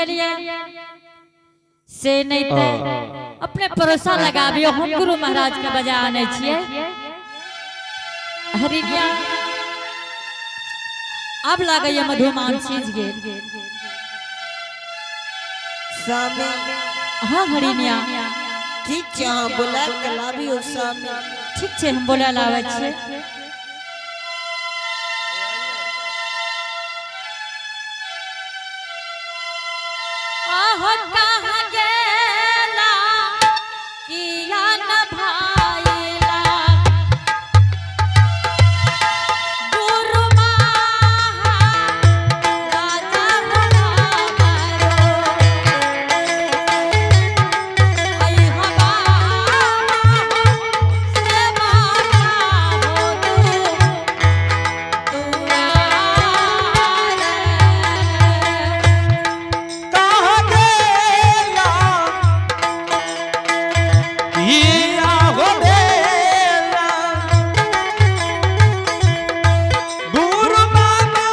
गेल ये से नहीं ते अपने भरोसा लगाबियो, हम गुरु महाराज के बजा आने छियै। हरिनिया, अब लागैया मधुमान चीज गेल। स्वामी। हाँ हरिनिया। ठीक छै, अहाँ बोला के लाबियौ स्वामी। ठीक छै, हम बोला लाबै छियै। आहो कहाँ गेला किया न भाईला गुरु महाराजा हमारो, ऐ हो बाबा सेवा हो तू दुआरे। कहाँ गेला किया हो देला गुरु बाबा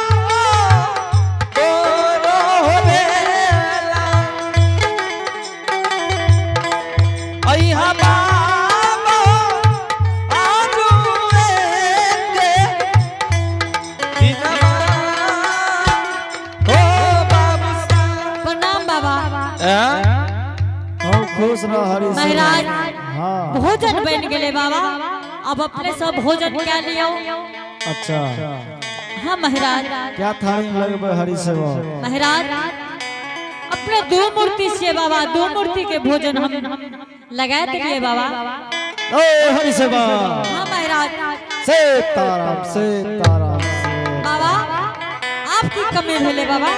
तोरो हो देला, अइहा बाबा आजू एके दिनमा हो बाबू सा। प्रणाम बाबा। हम खुश रह हरि सेवा। महाराज। हाँ। भोजन बन गेले बाबा, अब अपने सब भोजन क्या लियो। अच्छा। हाँ महाराज। क्या थाली में लगबे हरि सेवा? महाराज, अपने दो मूर्ति से बाबा, दो मूर्ति के भोजन हम लगाए दिए बाबा। ओ हरि सेवा। हाँ महाराज। सीताराम सीताराम से। बाबा, आपकी कमी भेले बाबा?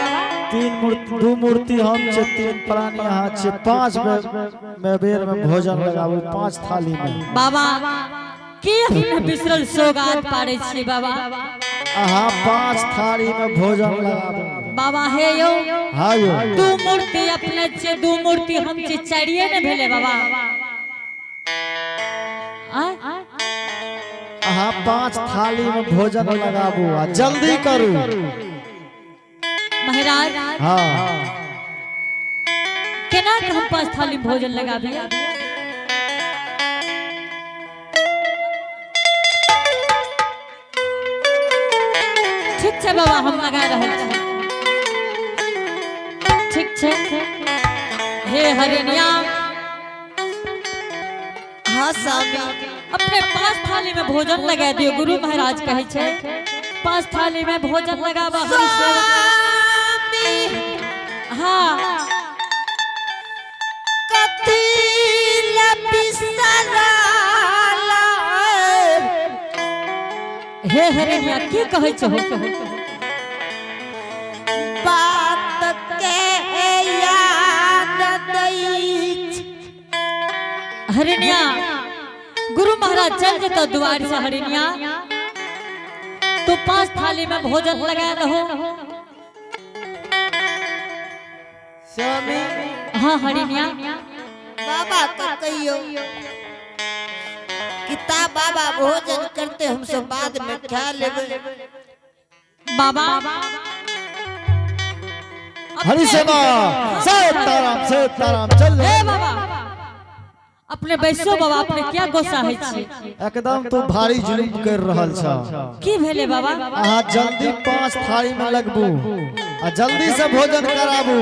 तीन मूर्ति, दू मूर्ति हम छे, तीन प्राणी अहाँ छे, पांच में बेर में भोजन लगाबू 5 थाली में। बाबा, की अपने बिसरल सौगात पारे छी बाबा? अहाँ 5 थाली में भोजन लगाबू। बाबा हे यो। हाँ यो। दू मूर्ति अपने छे, दू मूर्ति हम छे, चारिये ने भेले बाबा? आय? अहाँ 5 थाली में भोजन लगाबू आ जल्दी करू। महाराज। हाँ। केना के हम 5 थाली में भोजन लगाबी? ठीक छै बाबा, हम लगा रहल छी। ठीक छै। हे हरिनिया। हाँ स्वामी। अपने 5 थाली में भोजन लगा दियो, गुरु महाराज कहै छै 5 थाली में भोजन लगाबा हरि सेवा। स्वामी। हाँ। कथी ला बिसराला? हे हरिनिया, की कहै छहो? बात के याद दै छै। हरिनिया, गुरु महाराज चल जेतो द्वार से। हरिनिया, तू 5 थाली में भोजन लगा दहो। स्वामी। हाँ हरिनिया। बाबा का कहियो कि ता बाबा भोजन करते, हम सब बाद में खा लेबै। बाबा। हरि सेवा, सीताराम सीताराम चल। हे बाबा, अपने बैसो बाबा, अपने क्या गुस्सा है छी? एकदम तू भारी जुलुम कर रहल छ। की भेले बाबा? अहाँ जल्दी 5 थाली में लगबू आ जल्दी से भोजन कराबू।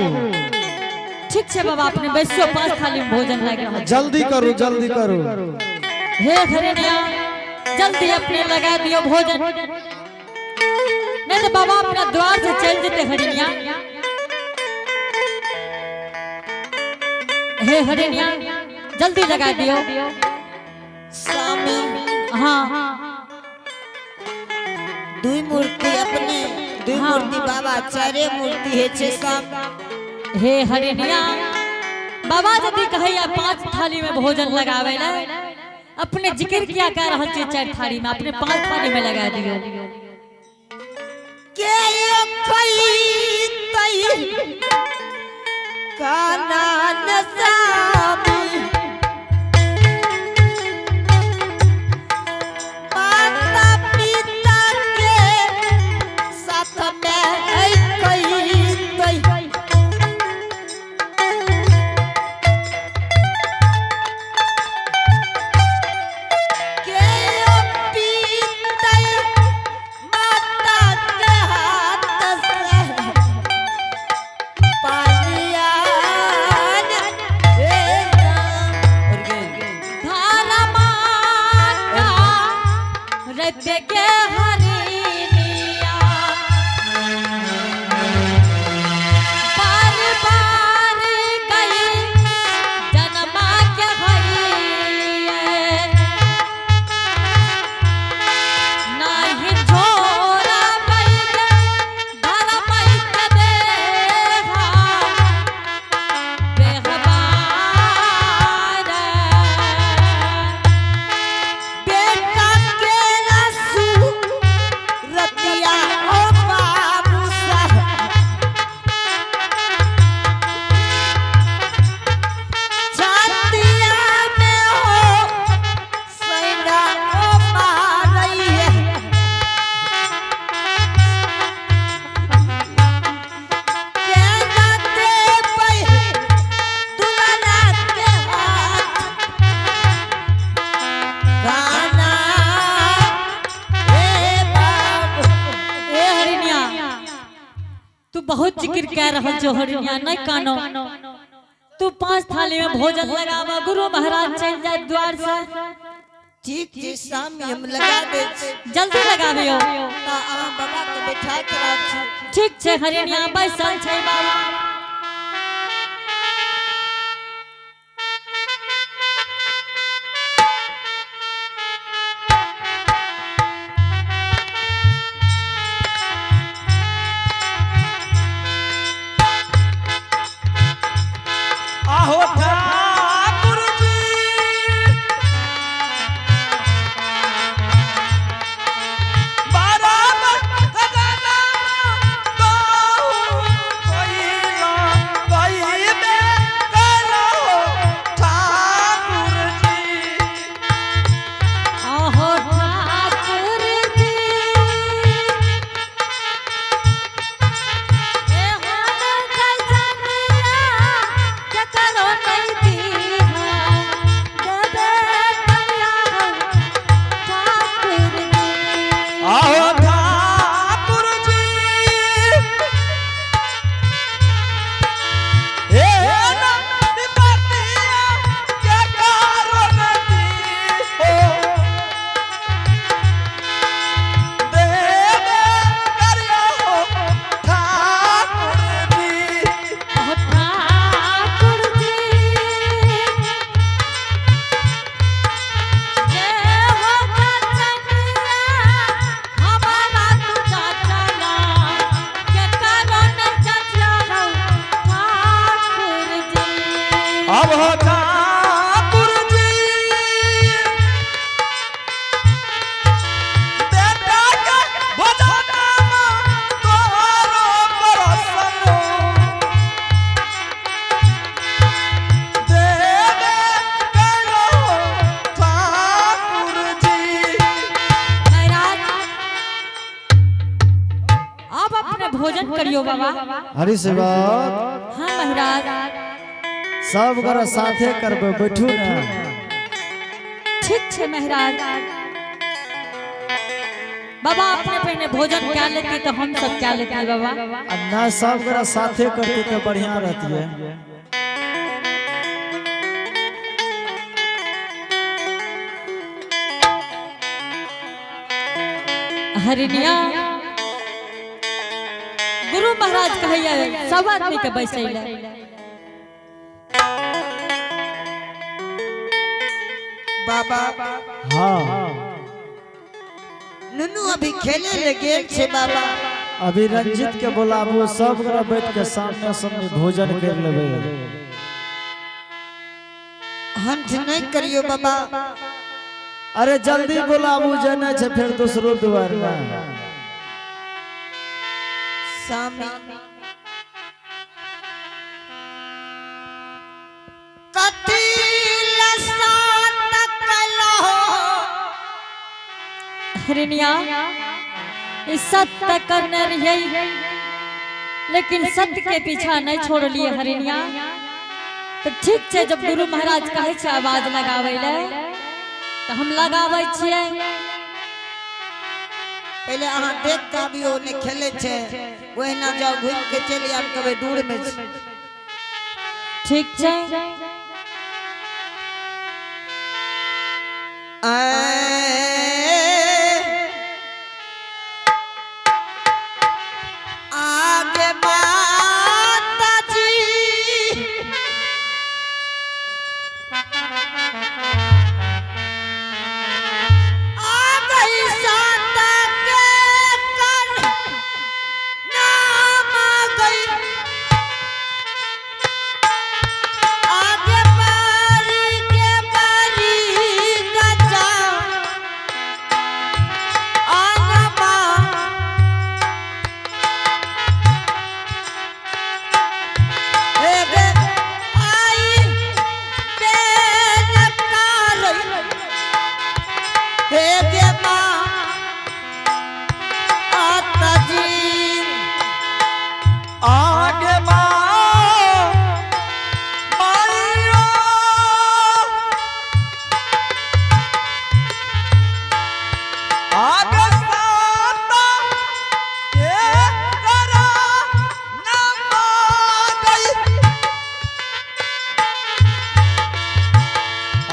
ठीक छै बाबा, अपने बैसो, 5 थाली में भोजन लागि रहल छै। जल्दी करू, जल्दी करू। हे हरिनिया, जल्दी अपने लगा दियो भोजन, नहीं तो बाबा अपना द्वार से चल जेते। हरिनिया, हे हरिनिया, जल्दी लगा दियो। स्वामी। हाँ। दुई मूर्ति अपने, दुई हाँ। मूर्ति बाबा, चारे मूर्ति है छे स्वामी। हे हरिनिया, बाबा यदि कहैया 5 थाली में भोजन लगावे ला, अपने जिक्र किया कर रहल छी 4 थाली में? अपने 5 थाली में लगा दियो। के खैतै काना न स्वामी, माता पिता के साथ में खैतै। दैत्य के हरिनिया बार बार गई जनमा के हरिये नाही छोरा पैके धर पैके देहा बेहबार बेटा के रसू रतिया ओ बाबू साहब छातिया में हो सैना ओ मारैया के जाते पै दुलारा के हाथ गाना हे बाबू ए हरिनिया तू बहुत जिक्र कह रहल छो हरिनिया नहीं कानो तू पांच थाली में भोजन लगावा गुरु महाराज चल जाए द्वार से ठीक छै सामी हम लगा दै छी जल्दी लगाबियो तऽ अहाँ बाबा के बैठा के राखू ठीक छै हरिनिया बैसल छै बाबा आहो ठाकुर जी बराबर खजाना कहू कोइला कइबे करो ठाकुर जी आहो ठाकुर जी ए हम गजनिया केकरो नहीं दीहा देबे कन्या ठाकुर जी आहो ठाकुर जी हे ना विपतिया के कारण दी हो देवे करियो ठाकुर जी आहो ठाकुर जी जय हो गजनिया हमारा तू चाचला केकरो नहीं चाचला ठाकुर जी अब हो ठाकुर जी बेटा के भजनमा तोहरो परसनो देवे करो ठाकुर जी महाराज आप अपने भोजन करियो बाबा हरि सेवक हाँ महाराज सब गोरा साथे करबै बैठू ने ठीक छे महाराज बाबा अपने पहले भोजन क्या लेती तो हम सब क्या लेती बाबा आ ना सब गोरा साथे करती तो बढ़िया रहती है हरिनिया गुरु महाराज कहैया सब आदमी के बैसैले बाबा हाँ नुनू अभी खेले ले गेल छै बाबा अभी रंजित के बोलाबू सब गोरा बैठ के सामने सामने भोजन कर लेबै हंठ नहि करियो बाबा अरे जल्दी बोलाबू जे नहि छै फेर दोसरो दुआर में सामी कथी लसात कलहो हरिनिया ई सत्य करने रहियै लेकिन सत्य के पीछा नहीं छोड़लिए हरिनिया तो ठीक छै जब गुरु महाराज कहै छै आवाज लगाबै ले तो हम लगाबै छियै पहिले अहाँ देख के आबियो ने खेले छै ओहिना जाओ घुमि के चलि आब कहबै दूर में छै ठीक छै ऐ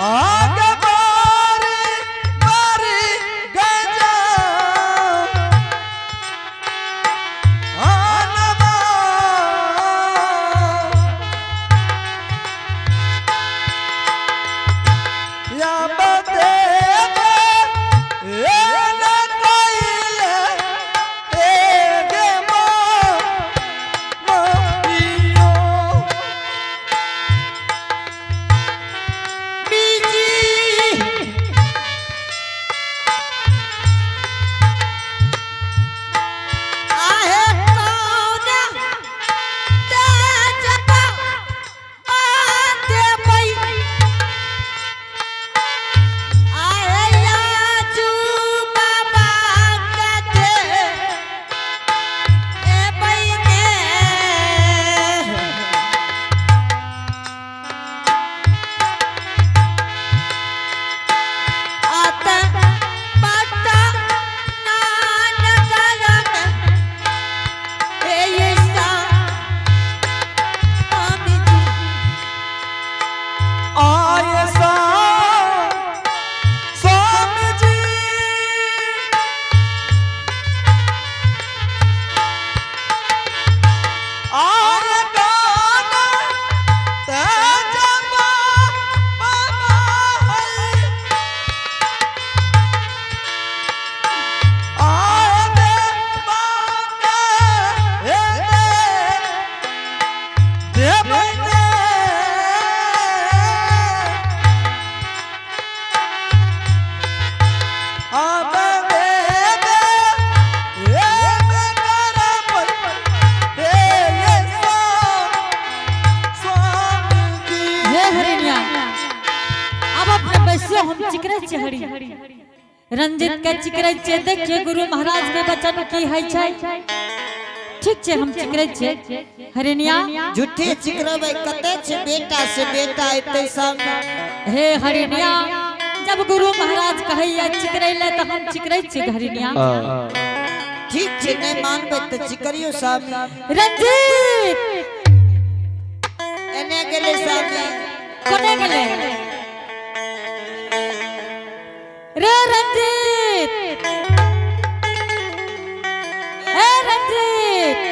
आगे बारी बारी गजा आनवा या बदे ए न कइले ए गे मारियो। बीजी आहे कौन तेजपा देवै आहे याजू बाबा कथे ए बैने। आता पता नानकरम हे ईसा स्वामी जी। आए सा स्वामी जी आए गाना तेजपा बाबा है आए दे बाबा हे दे दे हे हरिणिया, अब अपने बैसो, हम चिकरे छियै हरि रंजित के चिकरे छियै। देखिए गुरु महाराज के वचन की है छै। ठीक छै, हम चिकरे छियै हरिणिया। झूठे चिकरबै, कते छै बेटा से बेटा एते सामने। हे हरिणिया, जब गुरु महाराज कहैया चिकरै ले तऽ हम चिकरै छियै हरिणिया। ठीक छै, नहि मानबै तऽ चिकरियो सामने। रंजीत! एने गेलै सामने। कोने गेलै रे रंजीत? ए रंजीत!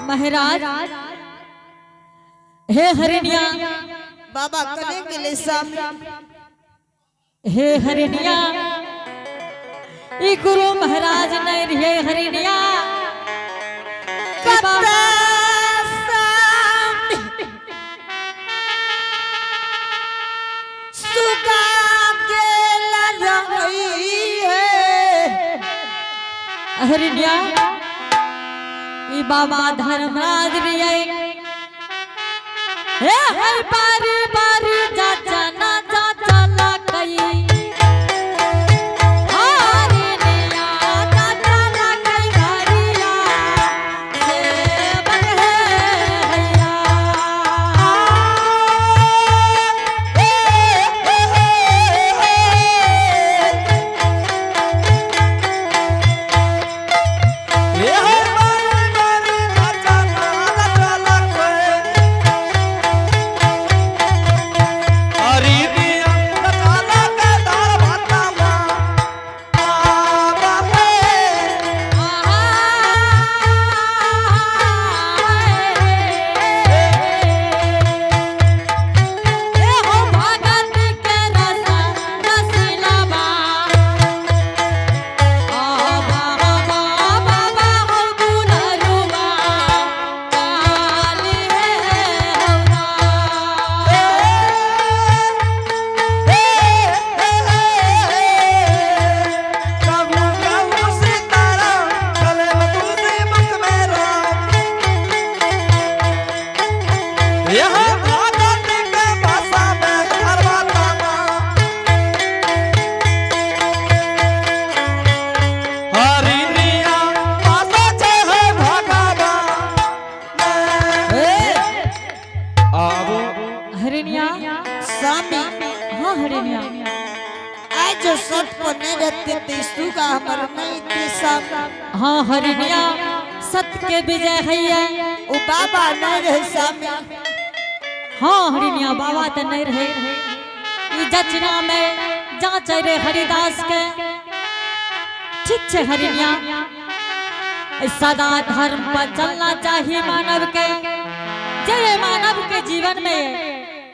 महाराज, हे हरिणिया। बाबा, कने गेलै सामने? हे हरिणिया, ई गुरु महाराज नहीं रहिए हरिणिया। कते सामने सुगा गेल रही है। हरिणिया, ई बाबा धर्मराज रहिए। हे हर बारी बारी चाचा ना चाचा लकई हरिणिया, चाचा लकई हरिया सेवक है हैया। Yeah. त सुगा हमर नहीं ते सामी। हाँ हरिणिया, सत्य के विजय हैया। ओ बाबा नहीं रहे सामी। हाँ हरिणिया, बाबा तो नहीं रहे। ई जचना में जांच रे हरिदास के। ठीक छे हरिणिया, सदा धर्म पर चलना चाहिए मानव के। जय मानव के जीवन में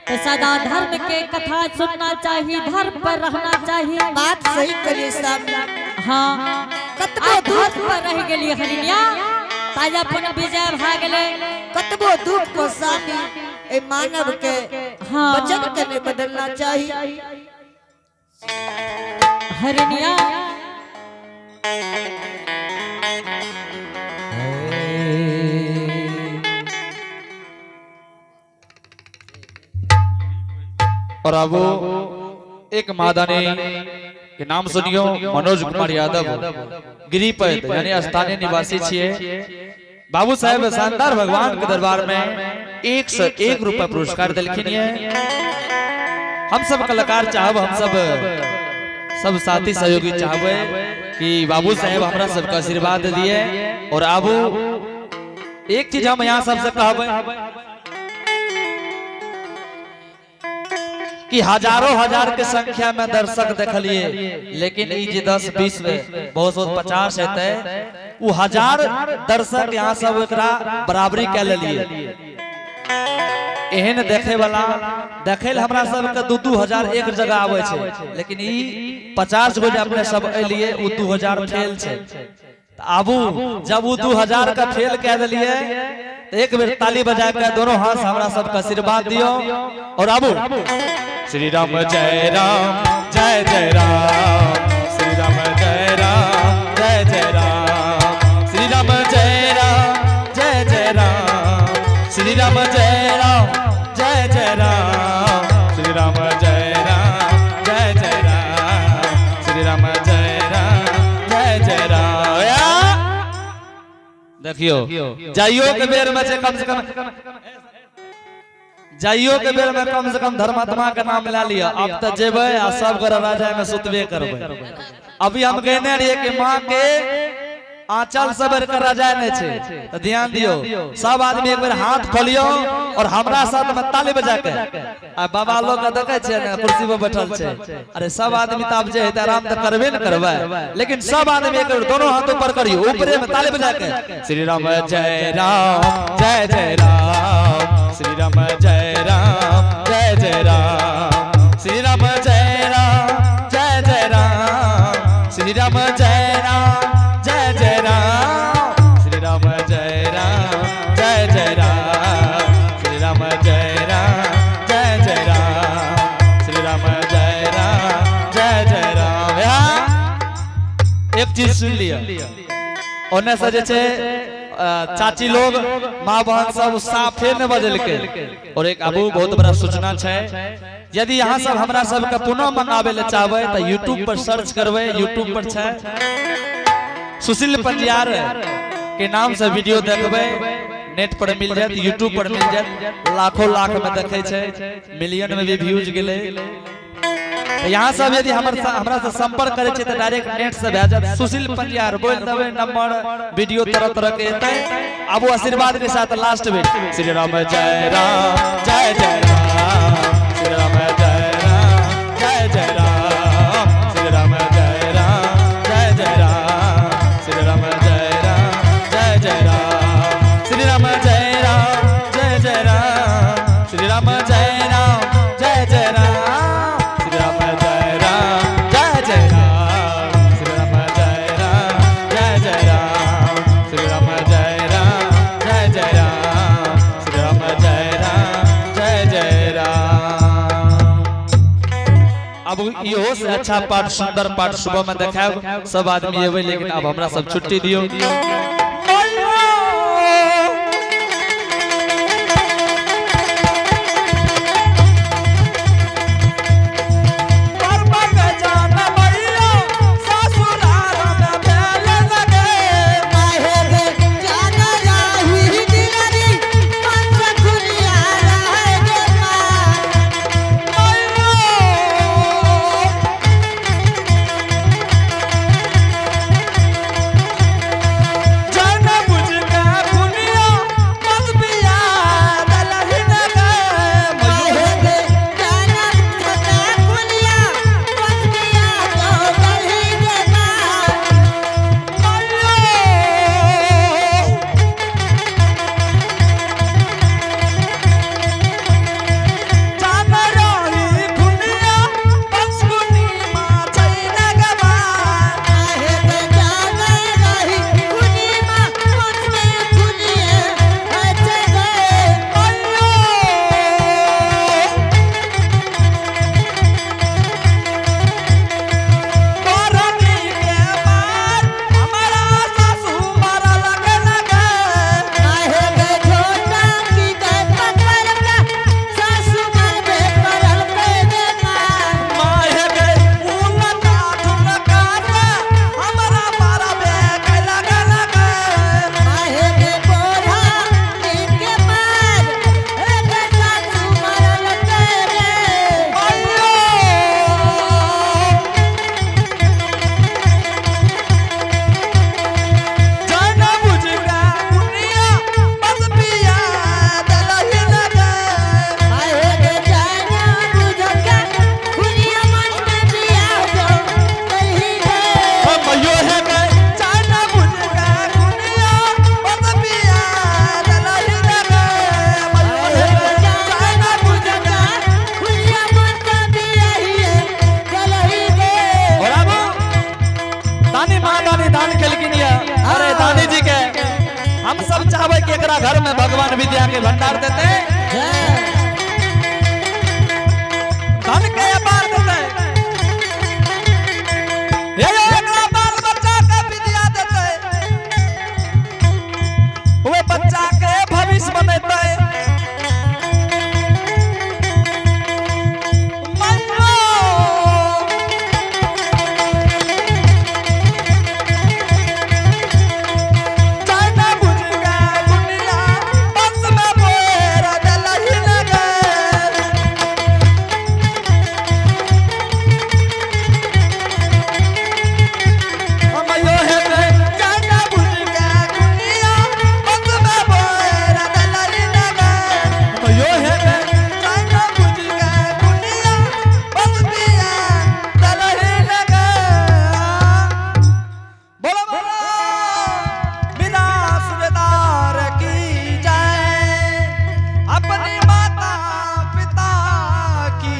तो सदा धर्म के कथा सुनना चाहिए, धर्म पर रहना चाहिए। बात सही करिए सामी। हाँ, कतबो आ दुख धर्म पर रह गेलिए हरिणिया, ताजा पुन विजय भा गेले। कतबो दुख को सामी ए मानव के हाँ। वचन के नहीं बदलना चाहिए। हरिणिया, और अब एक मादानी के नाम सुनियो, मनोज कुमार यादव गिरिपद यानी स्थानीय निवासी छिए। बाबू साहेब शानदार भगवान के दरबार में 101 रुपया पुरस्कार दिलखिन ये। हम सब कलाकार चाहब, हम सब सब साथी सहयोगी चाहबे कि बाबू साहेब हमरा सबके आशीर्वाद दिए। और आबू एक चीज हम यहाँ सबसे कहबे कि हजारों हजार के संख्या में दर्शक देखलिए, लेकिन ई जे 10 20 में बहुत बहुत 50 हेतै, उ हजार दर्शक यहाँ सब एकरा बराबरी कै लेलिए। एहन देखे वाला देखे ल हमरा सबके 2-2 हजार एक जगह आवे छै, लेकिन ई 50 गो जे अपने सब एलिए उ 2000 फेल छै। त आबू जब उ 2000 का फेल कह देलिए तो एक बेर ताली बजा के दोनों हाथ से हमरा सबके आशीर्वाद दियो। और आबू श्री राम जय राम जय जय राम, श्री राम जय राम जय जय राम, श्री राम जय राम जय जय राम, श्री राम जय राम जय जय राम, श्री राम जय राम जय जय राम, श्री राम जय राम जय जय राम। या! देखियो जाइयो के बेर में कम से कम, जाइयो के बेर में कम से कम धर्मात्मा के नाम ला लिया। अब तो जेबै आ सब गोरा राजा में सुतबे करबै। अभी हम कहने रहिए कि माँ के आंचल से बढ़कर राजा नहीं छे, तो ध्यान दियो सब आदमी एक बेर हाथ खोलियो और हमरा साथ में ताली बजा के। आ बाबा लोग के देखे छे ने कुर्सी पर बैठल छे, अरे सब आदमी तो अब जे हेतै आराम तो करबे न करबै, लेकिन सब आदमी एक बेर दोनों हाथ ऊपर करियो, ऊपरे में ताली बजा के श्री राम जय राम जय जय राम, श्री राम जय राम जय जय राम, श्री राम जय राम जय जय राम, श्री राम जय राम जय जय राम, श्री राम जय राम जय जय राम, श्री राम जय राम जय जय राम, श्री राम जय राम जय जय राम। या एक चीज सुन लिया, ओने से जे छे चाची लोग माँ बहन सब साफे न बजलके। और एक अबू बहुत बड़ा सूचना छे, यदि यहाँ सब हमरा सबके पुनः मंगावे ले चाहबै तो यूट्यूब पर सर्च करबै, यूट्यूब पर छे सुशील पंजियार के नाम से वीडियो देखबै, नेट पर मिल जायत, यूट्यूब पर मिल जायत, लाखों लाख में देखे छे, मिलियन में भी व्यूज गेलै। तो यहाँ सब यदि हमरा से संपर्क करे छे तो डायरेक्ट नेट से भए जायत, सुशील पंजियार बोल देबै नंबर, वीडियो तरह तरह के एतै। आबू आशीर्वाद के साथ लास्ट में श्री राम जय राम जय जय राम, श्री राम जय राम जय जय राम, श्री राम जय राम जय जय राम, श्री राम जय राम जय जय राम, श्री राम जय राम जय जय राम, श्री राम जय राम जय जय राम, श्री राम जय राम जय जय राम, श्री राम जय राम जय जय राम, श्री राम जय राम जय जय राम, श्री राम जय राम जय जय राम। अब इहो से अच्छा पाठ सुंदर पाठ सुबह में देखायब, सब आदमी एबै, लेकिन अब हमरा सब छुट्टी दियो। माहे तोरा घर में भगवान विद्या के भंडार देते, धन के अपार देते। हे यो एकरा बाल बच्चा के विद्या देते, वे बच्चा के भविष्य बनेते। मइयो चाइना बुझ गए दुनिया बस में बोरा दलही लगे। हम यो है चाइना बुझ गए दुनिया बस में बोरा दलही लगे। हम यो है चाइना बुझ गए दुनिया बस पिया दलही लगे। बोलो बोलो बिना सुबेदार की जय, अपनी माता पिता की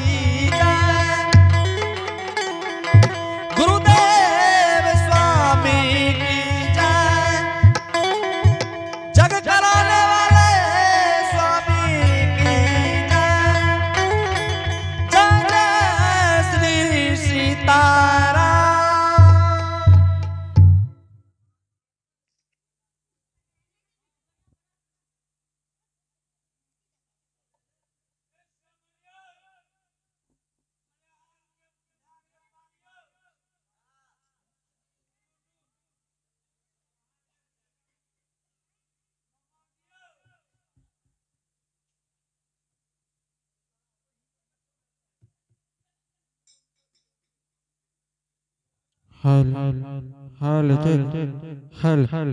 जय, गुरुदेव स्वामी की जय, जग कराने वाले स्वामी की जय, जय जय श्री सीताराम। हल हल हल हल।